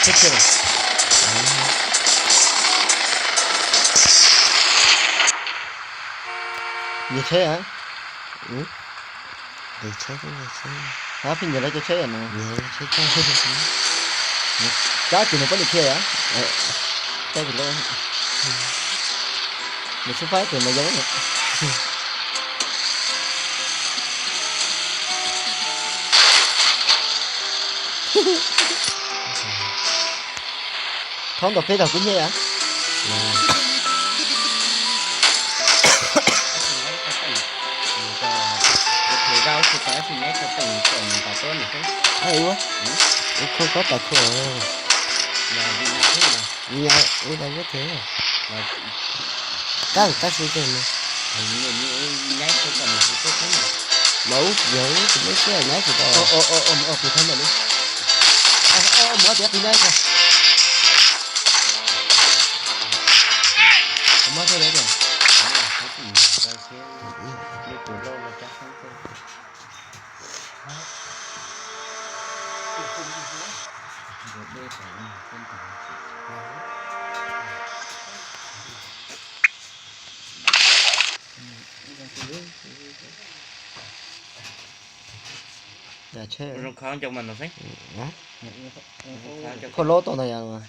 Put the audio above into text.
Tsheb tsheb. Nyiag tsheb a? Nyiag tsheb, nyiag tsheb. Hab pheej nyiag lawv cov tsheb no. Nyiag tsheb cab. Cab ces nws pab nws khiav a? Cab ces lawv, nws xub fab ces nws yau. Thaub ntaus peb tag kuv nyiag a. Ua, ua kho kob tas kho. Vim yog ua tas muab thev. Kab tab sis kawg no. Mas ub yog ub tsis muab tsuab nyab tsis tau. Kuv thab ntawm li. Muab tias kuv nyab ko. Kuv muab tsuab li tias. Zoo kho ncau mas no xeeb. Kho lob tau ntag yog.